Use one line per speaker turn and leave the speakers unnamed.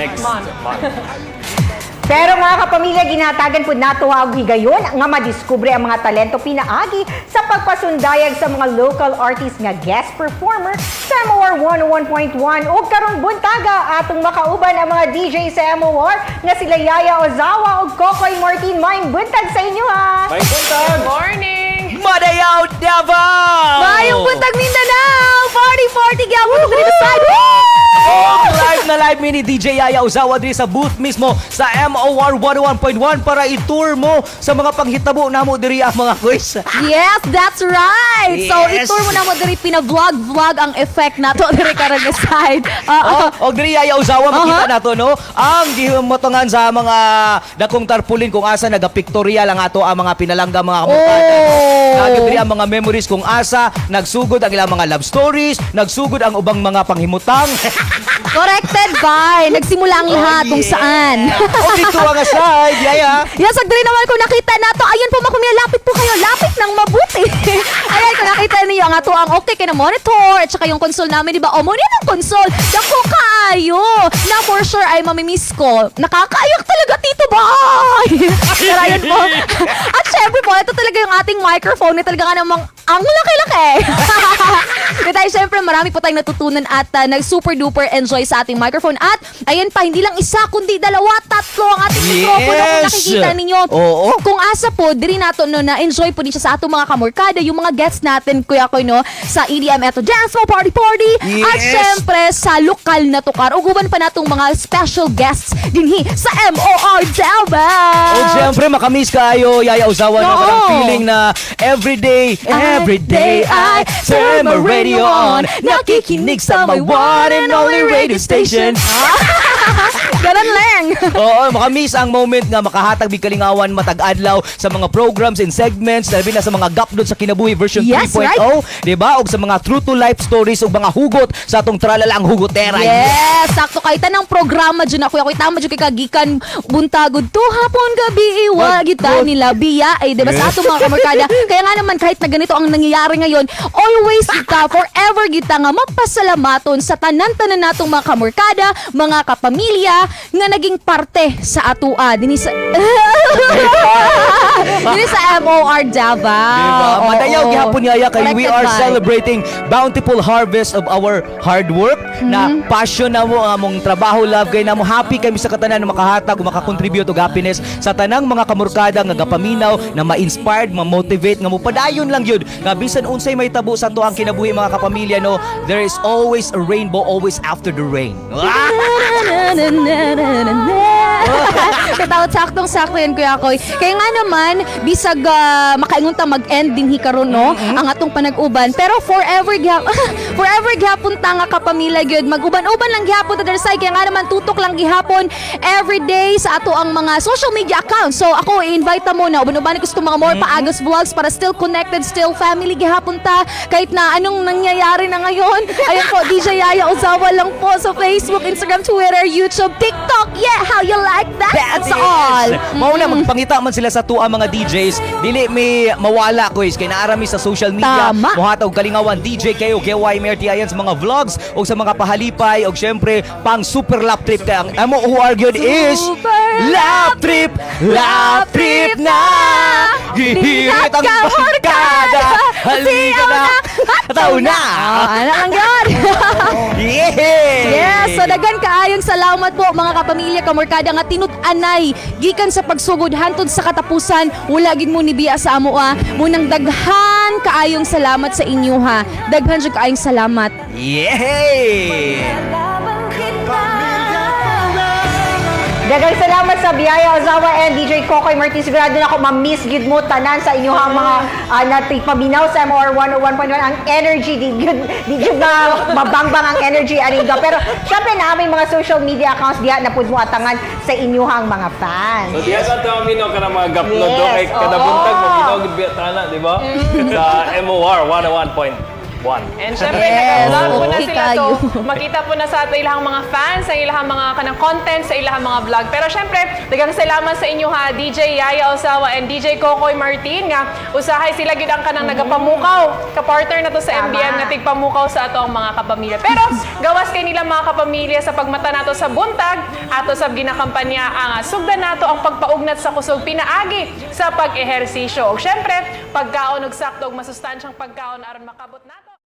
Next
month.
Month.
Pero mga kapamilya, ginatagan po nato og higayon nga madiskubre ang mga talento pinaagi sa pagpasundayag sa mga local artists nga guest performer sa MOR 101.1. Ug karong buntaga, atong makauban ang mga DJ sa MOR nga sila Yaya Ozawa ug Kokoy Martin. Maayong buntag sa inyo ha.
Maayong buntag!
Morning!
Madayaw Davao!
Maayong buntag, Mindanao! Party, party! Gyapon diri sa side! Woo!
Oh, live na live mini DJ Yaya Ozawa diri sa booth mismo sa MOR 101.1 para i-tour mo sa mga panghitabo namo diri ang mga quiz.
Yes, that's right! So, i-tour mo na mo diri, pina-vlog-vlog ang effect nato diri karon nga side. Oo.
Oh, og diri, Yaya Ozawa, makita nato no ang gihimutangan sa mga dakong tarpaulin kung asa nagapictorial ang ato ang mga pinalangga, mga kamukada. Nagit diri ang mga memories kung asa nagsugod ang ilang mga love stories, nagsugod ang ubang mga panghimutang.
Corrected by. Nagsimula ang lahat kung saan.
O dito ang side, Yaya.
Yes, ag diri naman kung nakita nato, ayun po mga kumila, lapit po kayo, lapit ng mabuti. Ayan, kung nakita niyo ang ato ang okay kay na monitor at saka yung console namin, di ba? O, mo ang console. Dako kaayo. Na for sure ay mamimiss ko. Nakakaiyak talaga, Tito Boy. Pero ayun po. At syempre po, ito talaga yung ating microphone na talaga nga namang ang laki-laki. Kaya tayo, syempre, marami po tayong natutunan at nag-super duper enjoy sa ating microphone. At ayun pa, hindi lang isa, kundi dalawa, tatlo ang ating mikropono kung nakikita ninyo. Kung asa po, diri nato no, na enjoy po din siya sa atong mga kamorkada, yung mga guests natin, Kuya Koy, no, sa EDM Eto Dance Mo Party Party. At syempre, sa lokal na tukar. Ug uban pa natong mga special guests dinhi sa MOR Davao.
O siyempre, makamiss kayo, Yaya Ozawa, no? Parang feeling na every day I turn my radio on, nakikinig sa my one and only radio station.
Ganun lang.
Oo, makamiss ang moment nga makahatag mig kalingawan matag adlaw sa mga programs and segments, labi na sa mga gapdot sa kinabuhi version 3.0, di ba? Og sa mga true to life stories ug mga hugot sa atong Tralala ang hugotera.
Yes, sakto kay tanang programa dyan ako. Ako tama dyan kay kagikan buntagod to hapon gabi iwa gita nila biya ay, di ba, sa atong mga kamorkada. Kaya nga naman kahit na ganito ang nangyayari ngayon, always kita forever kita nga mapasalamaton sa tanan-tanan natong mga kamorkada, mga kapamilya nga naging parte sa atua dinhi sa MOR Davao.
Diba?
Oo.
Madayaw gihapon, Yaya, kay we
Corrected
are
by.
Celebrating bountiful harvest of our hard work na passion na mo ang among trabaho, love kay namo. Happy kami sa katanan na makahatag ug makakontribute og happiness sa tanang mga kamurkada nga gapaminaw na ma-inspired, ma-motivate nga mopadayon lang yun nga bisan unsay may tabo sa ato ang kinabuhi, mga kapamilya, no, there is always a rainbow always after the rain.
Katawad, saktong sakto yan, Kuya Koy. Kaya nga naman, bisag makaingon ta mag-end din karon no, ang atong panag-uban. Pero forever gihapon ta nga kapamilya gyud. Mag-uban-uban lang gihapon ta diri. Kaya nga naman tutok lang gihapon every day sa ato ang mga social media accounts. So ako i-invite ta mo na uban-uban ko sa mga more paagos vlogs para still connected, still family gihapon ta kahit na anong nangyayari na ngayon. Ayun po, DJ Yaya Ozawa lang po sa Facebook, Instagram, Twitter, YouTube, TikTok. Yeah, how you like that? That's all.
Mao na magpangita man sila sa tuwa mga DJs, dili may mawala ko is kay naarami sa social media. Muhatag og kalingawan DJ kayo KY Merti sa mga vlogs o sa mga pahalipay og syempre pang super lap trip kay ang MOR gyud is
Super
lap trip, lap trip na. Gihirit ang barkada. Halika na. Tao na.
Ah, anak ang God.
Yeah!
Yes, so daghan kaayong salamat po mga kapamilya, kamorkada nga tinud-anay gikan sa pagsugod hantod sa katapusan, wala gid mo ni biya sa amo ah. Munang daghan kaayong salamat sa inyo ha. Daghan jud kaayong salamat.
Yeah!
Daghang salamat sa Biyaya Ozawa and DJ Kokoy Martin. Sigurado na ako, ma-miss gid mo tanan sa inyong mga paminaw sa MOR 101.1. Ang energy, di gyud na mabangbang ang energy aninga. Pero syempre na aming mga social media accounts diha na pud mo atangan sa inyong mga fans.
So diya sa ito maminaw ka ng mga gapnod do kay kada buntag maminaw gid biya tana, di ba? Sa MOR 101.1. Buwan.
And syempre,
Yes,
nag-vlog po na
okay
sila
kayo.
to. Makita po na sa ato ilahang mga fans, ang ilahang mga kanang content sa ilahang mga vlog. Pero syempre, daghang salamat sa inyo ha, DJ Yaya Osawa and DJ Kokoy Martin nga usahay sila gyud ang kanang nagapamukaw. Kapartner na to sa MBM nga tigpamukaw sa ato ang mga kapamilya. Pero gawas kay nila mga kapamilya sa pagmata nato sa buntag, ato sa ginakampanya ang sugdan nato ang pagpaugnat sa kusog pinaagi sa pag-ehersisyo. Ug syempre, pagkaon og sakto ug masustansyang pagkaon aron makabot nato